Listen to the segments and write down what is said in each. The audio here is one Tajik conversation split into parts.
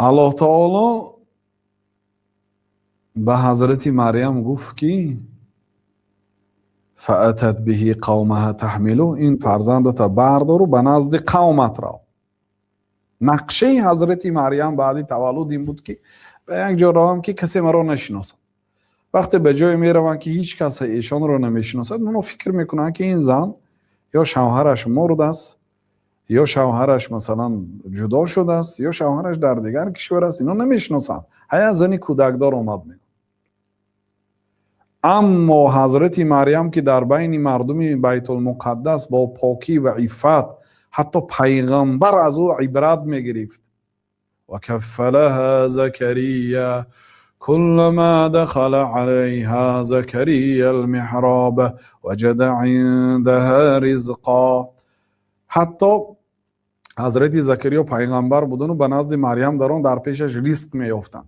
Аллоҳ таоло ба ҳазрати Марьям гуфт, ки فأتت به قومها تحمله, ин фарзандата бардору ба назди қавмат рав. Нақшаи ҳазрати Марьям баъди таваллуд ин буд, ки ба як ҷо равам, ки касе маро нашиносад. Вақте ба ҷое мераванд, ки ҳеҷ кас эшонро намешиносад, онҳо фикр мекунанд, ки ин зан ё шавҳараш мурд аст, ё шавҳараш, масалан, ҷудо шудааст, ё шавҳараш дар дигар кишвар аст. Ино намешиносанд. Ҳая, зани кӯдакдор омад, мегӯ. Аммо ҳазрати Марьям, ки дар байни мардуми Байтулмуқаддас бо покӣ ва иффат, ҳатто пайғамбар аз ӯ ибрат мегирифт, وكفلها زكريا كلما دخل عليها زكريا المحراب وجد عندها رزقا. Ҳатто ҳазрати Закариё пайғамбар будану ба назди Марьям дарон, дар пешаш ризқ меёфтанд.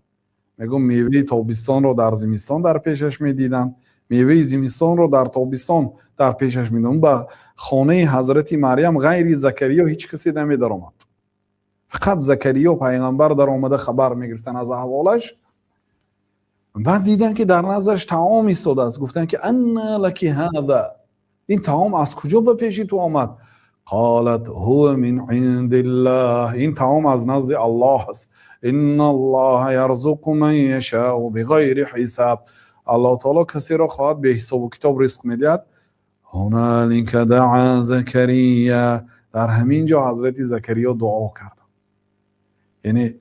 Мегӯ, меваи тобистонро дар зимистон дар пешаш медиданд, меваи зимистонро дар тобистон дар пешаш медиданд. Ба хонаи ҳазрати Марьям ғайри Закариё ҳеҷ касе намедаромад. Фақат Закариё пайғамбар даромада, хабар мегирифтанд аз аҳволаш. Баъд диданд, ки дар наздаш таом истодааст. Гуфтанд, ки أنى لك هذا, ин таом аз куҷо ба пеши ту омад? قالت هو من عند الله, ин таом аз назди Аллоҳ аст. إن الله يرزق من يشاء بغير حساب. Аллоҳ таоло касеро хоҳад, беҳисобу китоб ризқ медиҳад. هنالك دعا زكريا, дар ҳамин ҷо ҳазрати Закариё дуо кард. Яъне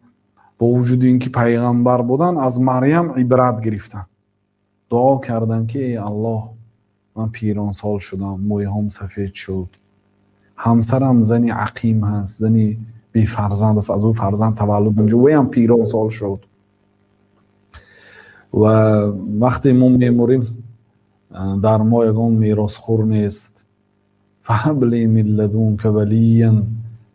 бо вуҷуди ин ки пайғамбар буданд, аз Марьям ибрат гирифтанд, дуо карданд, ки эй Аллоҳ, ман пиронсол шудам, мӯйҳом сафед шуд, ҳамсарам зани ақим ҳаст, зани бефарзанд аст, аз ӯ фарзанд таваллуд намешуд, ваям пиронсол шуд ва вақте мо мемурем, дар мо ягон меросхӯр нест. فهب لي من لدنك وليا,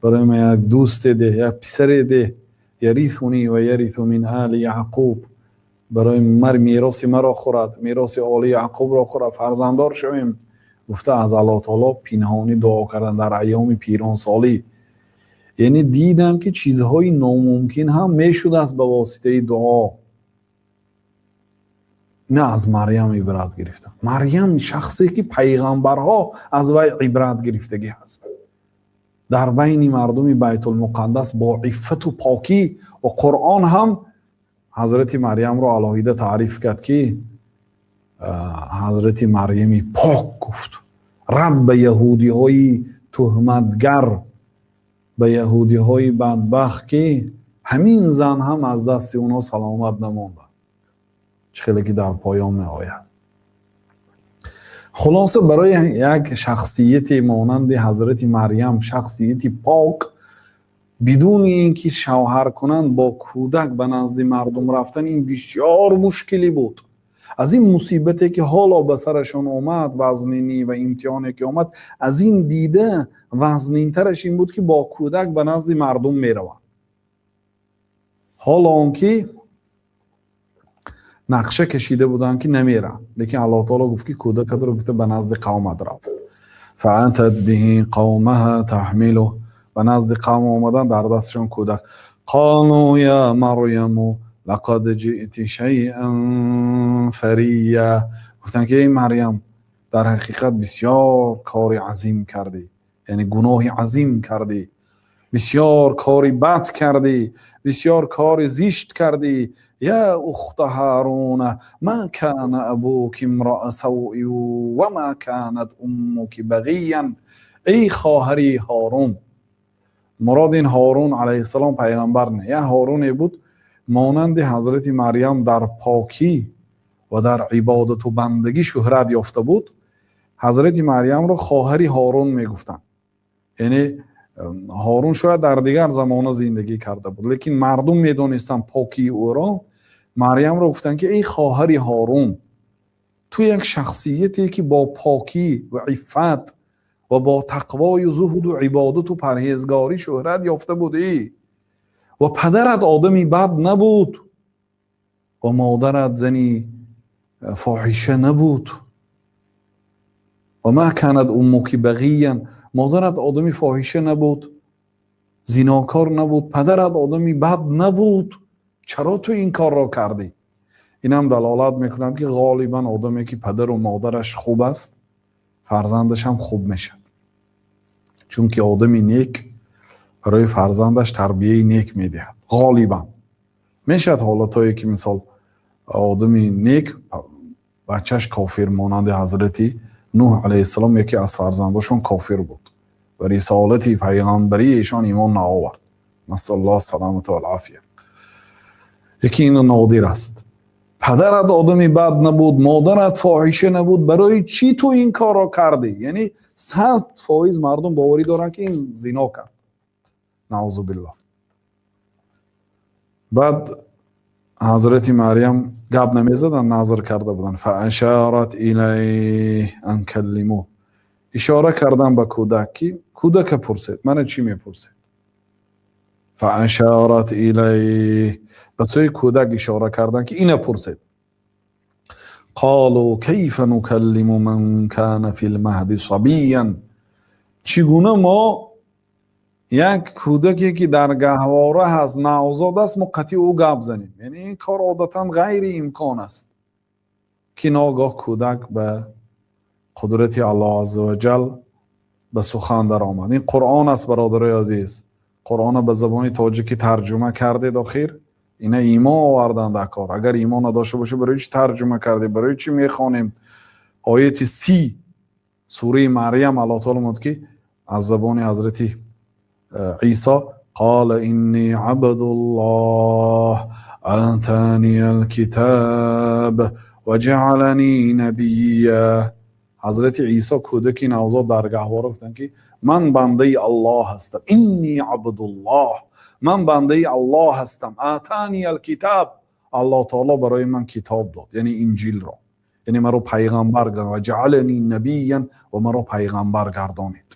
барои ман як дӯсте деҳ, як писаре деҳ. يرثني ويرث من آل يعقوب, барои мар мероси маро хӯрад, мероси оли Яъқубро хӯрад, фарзанддор шавем, гуфта, аз Аллоҳ таоло пинҳонӣ дуо кардан дар айёми пиронсолӣ. Яъне дидам, ки чизҳои номумкин ҳам мешудааст ба воситаи дуо. На, аз Марьям ибрат гирифтам. Марьям шахсе, ки пайғамбарҳо аз вай ибрат гирифтагӣ ҳаст, дар байни мардуми Байтулмуқаддас бо иффату покӣ, ва Қуръон ҳам ҳазрати Марьямро алоҳида таъриф кард, ки ҳазрати Марьями пок гуфт. Рад ба яҳудиҳои туҳматгар, ба яҳудиҳои бадбахт, ки ҳамин зан ҳам аз дасти онҳо саломат намонда, чӣ хеле ки дар поён меояд. Хулоса, барои як шахсияте монанди ҳазрати Марьям, шахсияти пок, бидуни ин ки шавҳар кунанд, бо кӯдак ба назди мардум рафтан, ин бисёр мушкилӣ буд. Аз ин мусибате, ки ҳоло ба сарашон омад, вазнинӣ ва имтиҳоне ки омад, аз ин дида вазнинтараш ин буд, ки бо кӯдак ба назди мардум мераванд, ҳоло он ки нақша кашида буданд, ки намеранд. Лекин Аллоҳ таоло гуфт, ки кӯдакатро гуфта ба назди қавмат рафт. فأتت به قومها تحمله, ба назди қавм омадан, дар дасташон кӯдак. قالوا يا مريم لقد جئت شيئا فريا, гуфтанд, ки эй Марьям, дар ҳақиқат бисёр кори азим кардӣ, яъне гуноҳи азим кардӣ, бисёр кори бад кардӣ, бисёр кори зишт кардӣ. يا أخت هارون ما كان أبوك امرأ سوء وما كانت أمك بغيا. Эй хоҳари Ҳорун, мурод ин Ҳорун алайҳиссалом пайғамбар не, як Ҳоруне буд, монанди ҳазрати Марьям дар покӣ ва дар ибодату бандагӣ шӯҳрат ёфта буд. Ҳазрати Марьямро хоҳари Ҳорун мегуфтанд. Яъне Ҳорун шояд дар дигар замона зиндагӣ карда буд, лекин мардум медонистанд покии ӯро. Марьямро гуфтанд, ки эй хоҳари Ҳорун, ту як шахсияте, ки бо покӣ ва иффат ва бо тақвою зуҳду ибодату парҳезгорӣ шӯҳрат ёфта будӣ, ва падарат одами бад набуд, ва модарат зани фоҳиша набуд. وما كانت أمك بغيا, модарат одами фоҳиша набуд, Зинокор набуд, падарат одами бад набуд, чаро ту ин корро кардӣ? Инам далолат мекунад, ки ғолибан одаме, ки падару модараш хуб аст, фарзандаш ҳам хуб мешавад, чунки одами нек барои фарзандаш тарбияи нек медиҳад. Ғолибан мешавад ҳолатҳое, ки мисол одами нек, бачаш кофир, монанди ҳазрати Нуҳ алайҳиссалом, яке аз фарзандошон кофир буд ва рисолати пайғамбарии эшон имон наовард, насаллоҳ саламата валъофия. Яке ин нодир аст. Падарат одами бад набуд, модарат фоҳиша набуд, барои чӣ ту ин корро кардӣ? Яъне 100% мардум боварӣ доранд, ки ин зино кард, наузу биллоҳ. Баъд ҳазрати Марьям гап намезаданд, назр карда буданд. فأشارت إليه أن كلموه, ишора кардан ба кӯдак, ки кӯдака пурсед, мана чӣ мепурсед. فأشارت إليه, ба сӯи кӯдак ишора кардан, ки ина пурсед. قالوا كيف نكلم من كان في المهد صبيا, чӣ гуна мо як кӯдаке, ки дар гаҳвора ҳаст, навзод аст, мо қатъи ӯ гап занем? Яъне ин кор одатан ғайриимкон аст, ки ногоҳ кӯдак ба қудрати Аллоҳ азза ваҷал ба сухан даромад. Ин Қуръон аст, бародарои азиз. Қуръонро ба забони тоҷикӣ тарҷума кардед, охир ина имон овардан дар кор. Агар имон надошта боша, барои чӣ тарҷума кардем, барои чӣ мехонем? Ояти 30 сураи Марьям, Аллоҳ таоло мегӯяд, ки аз забони ҳазрати Исо: قال إني عبد الله آتاني الكتاب وجعلني نبيا. Ҳазрати Исо, кӯдаки навзод дар гаҳвора, гуфтанд, ки ман бандаи Аллоҳ ҳастам. إني عبد الله, ман бандаи Аллоҳ ҳастам. آتاني الكتاب, Аллоҳ таоло барои ман китоб дод, яъне Инҷилро, яъне маро пайғамбар гардон. وجعلني نبيا, ва маро пайғамбар гардонид.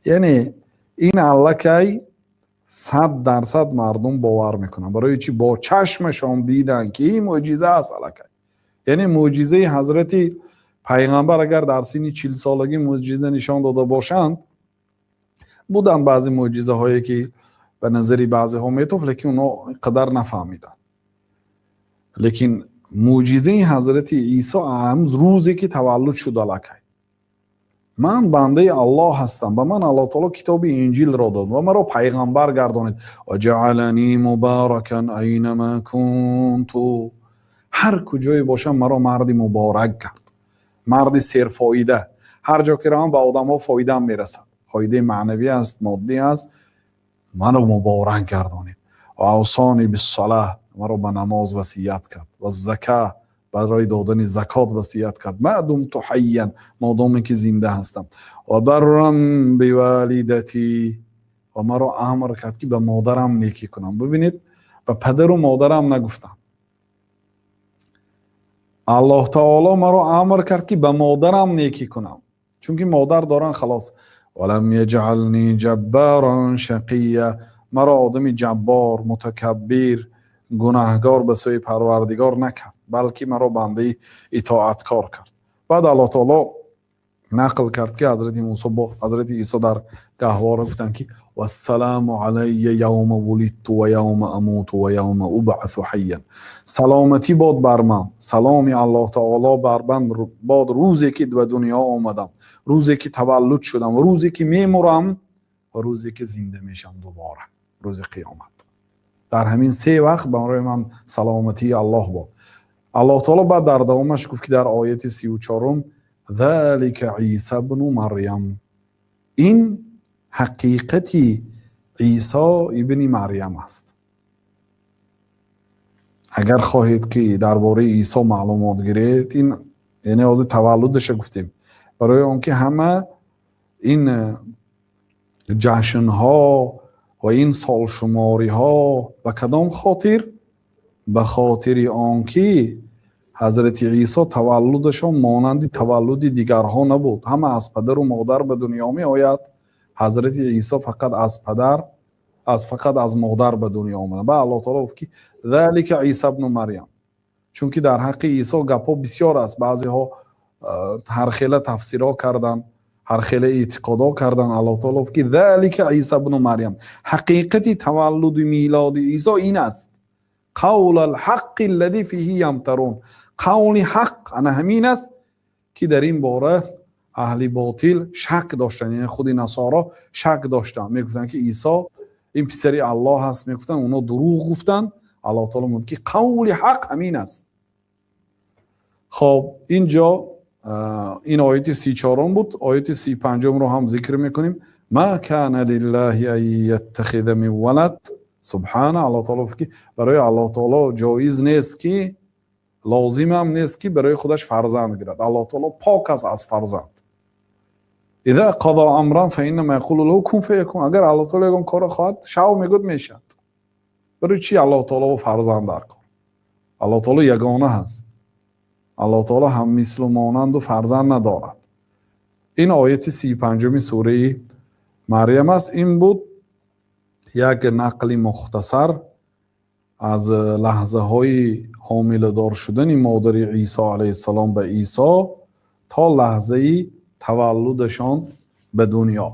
Яъне ин аллакай 100% мардум бовар мекунанд. Барои чӣ? Бо чашмашон диданд, ки ин мӯъҷиза аст аллакай. Яъне мӯъҷизаи ҳазрати пайғамбар, агар дар синни 40-солагӣ мӯъҷиза нишон дода бошанд, буданд баъзе мӯъҷизаҳое, ки ба назари баъзеҳо метофт, лекин онҳо қадар нафаҳмиданд. Лекин мӯъҷизаи ҳазрати Исо рӯзе ки таваллуд шуд, аллакай: ман бандаи Аллоҳ ҳастам, ба ман Аллоҳ таоло китоби Инҷилро дод ва маро пайғамбар гардонид. وجعلني مباركا أينما كنت, ҳар куҷое бошам, маро марди муборак кард, марди серфоида. Ҳар ҷо ки равам, ба одамҳо фоидаам мерасад, фоидаи маънавӣ аст, моддӣ аст. Маро муборак гардонид. وأوصاني بالصلاة, маро ба намоз васият кард, والزكاة, барои додани закот васият кард, ما دمت حيا, модоме ки зинда ҳастам, وبرا بوالدتي, ва маро амр кард, ки ба модарам некӣ кунам. Бибинед, ба падару модарам нагуфтам. Аллоҳ таоло маро амр кард, ки ба модарам некӣ кунам, чунки модар доранд, халос. ولم يجعلني جبارا شقيا, маро одами ҷаббор, мутакаббир, гунаҳгор ба сӯи Парвардигор накард, балки маро бандаи итоаткор кард. Баъд Аллоҳ таоло нақл кард, ки ҳазрати Мусо бо ҳазрати Исо дар гаҳвора гуфтанд, ки والسلام علي يوم ولدت ويوم أموت ويوم أبعث حيا. Саломатӣ бод бар ман, саломи Аллоҳ таоло бар ман бод рӯзе ки ба дунё омадам, рӯзе ки таваллуд шудам, рӯзе ки мемурам ва рӯзе ки зинда мешам дубора, рӯзи қиёмат. Дар ҳамин се вақт барои ман саломатии Аллоҳ бод. Аллоҳ таоло баъд дар давомаш гуфт, ки дар ояти 34-ум: ذلك عيسى ابن مريم, ин ҳақиқати Исо ибни Марьям аст. Агар хоҳед, ки дар бораи Исо маълумот гиред, ин яъне ҳозир таваллудаша гуфтем, барои он ки ҳама ин ҷашнҳо ва ин солшумориҳо ба кадом хотир? Ба хотири он ки ҳазрати Исо таваллудашон монанди таваллуди дигарҳо набуд. Ҳама аз падару модар ба дунё меояд, ҳазрати Исо фақат аз падар, аз фақат аз модар ба дунё омада. Баъд Аллоҳ таоло гуфт, ки ذلك عيسى ابن مريم, чунки дар ҳаққи Исо гапҳо бисёр аст. Баъзеҳо ҳархела тафсирҳо карданд. Ҳар хеле эътиқодҳо кардан. Аллоҳ таоло гуфт, ки ذلك عيسى ابن مريم, ҳақиқати таваллуди милоди Исо ин аст. قول الحق الذي فيه يمترون, қавли ҳақ ана ҳамин аст, ки дар ин бора аҳли ботил шак доштанд, яъне худи насоро шак доштанд, мегуфтанд, ки Исо ин писари Аллоҳ аст, мегуфтанд. Онҳо дурӯғ гуфтанд. Аллоҳ таоло мегӯяд, ки қавли ҳақ ҳамин аст. Хоб, ин ҷо ин ояти 34-ум буд. Ояти 35-умро ҳам зикр мекунем. ما كان لله أن يتخذ من ولد سبحانه. Аллоҳ таоло гуфт, ки барои Аллоҳ таоло ҷоиз нест, ки лозимам нест, ки барои худаш фарзанд гирад. Аллоҳ таоло пок аст аз фарзанд. إذا قضى أمرا فإنما يقول له كن فيكون. Агар Аллоҳ таоло ягон корро хоҳад, шав мегӯяд, мешавад. Барои чи Аллоҳ таоло фарзанд дар кор? Аллоҳ таоло ягона ҳаст. Аллоҳ таоло ҳам мислу монанду фарзанд надорад. Ин ояти 35-уми сураи Марьям аст. Ин буд як нақли мухтасар аз лаҳзаҳои ҳомиладор шудани модари Исо алайҳиссалом ба Исо то лаҳзаи таваллудашон ба дунё.